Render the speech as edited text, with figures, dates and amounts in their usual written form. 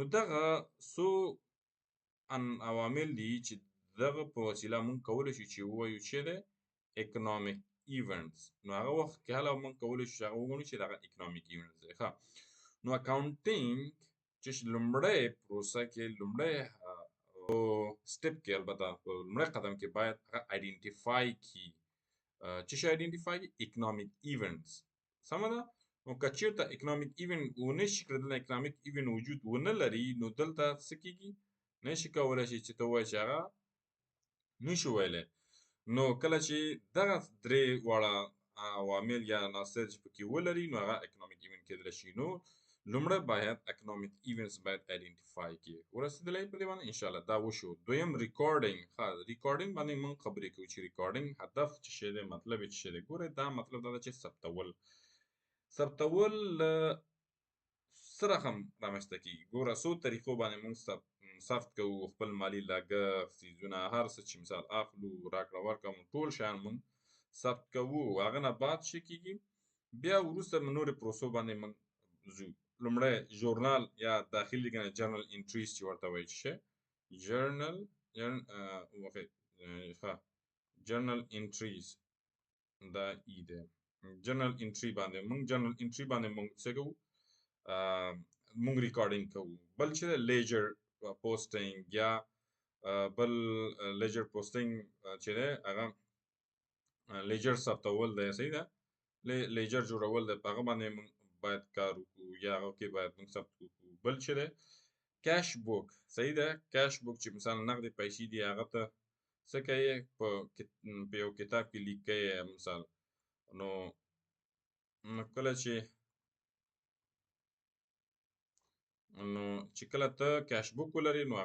نو دغه څو ان عوامل دي چې دغه په وسیله مونږ کولی شو چې ووایو چې دی economic events. نو هغه وخت کې هله مونږ کولی شو چې هغه وګڼو چې دغه economic events دی. ښه، نو accounting چې لومړی پروسه کې، لومړی step کې، البته په لومړی قدم کې باید هغه identify کړي. چې شی identify کړي؟ Economic events. سمه ده. نو که چېرته economic event ونه شي کړی، دلته economic event وجود ونه لري، نو دلته څه کېږي؟ نه شي کولی شي چې ته ووایې چې هغه نشو ویلی. نو کله چې دغه درې واړه عوامل یا عناصر چې پکې ولري، نو هغه economic event کېدلی شي. نو لومړی باید economic events باید identify کړي. ورسېدلی په دې باندې انشاءالله دا وشو. دویم recording. ښه، recording باندې موږ خبرې کوو چې recording هدف څه شی دی، مطلب یې څه شی دی. ګورئ، دا مطلب دا ده چې ثبتول، ثبتول له څه رقم رامنځته کېږي. ګوره، څو طریقو باندې موږ ثبت کوو خپل مالي لګښت، څیزونه، هر څه چې مثال اخلو، راکړه ورکړه، موږ ټول شیان موږ ثبت کوو. هغه نه بعد څه کېږي؟ بیا وروسته نورې پروسو باندې موږ ځو. لومړی ژورنال یا داخلي لیکنه، journal entries چې ورته وایي، چې شی journal، ښه، journal entries دا ای دی. Journal entry باندې موږ، journal entry باندې موږ څه کوو؟ موږ recording کوو. بل چې ledger posting یا بل ledger posting چې دی، هغه ledger ثبتول دی. صحیح ده، ledger جوړول دی، په هغه باندې موږ باید کار وکړو یا هغه کې باید موږ ثبت وکړو. بل چې دی cash book. صحیح ده، cash book چې مثلا نغدې پیسې دي، هغه ته څه کوې؟ په یو کتاب کې لیکې مثال. نو کله چې، نو چې کله ته cash book ولرې نو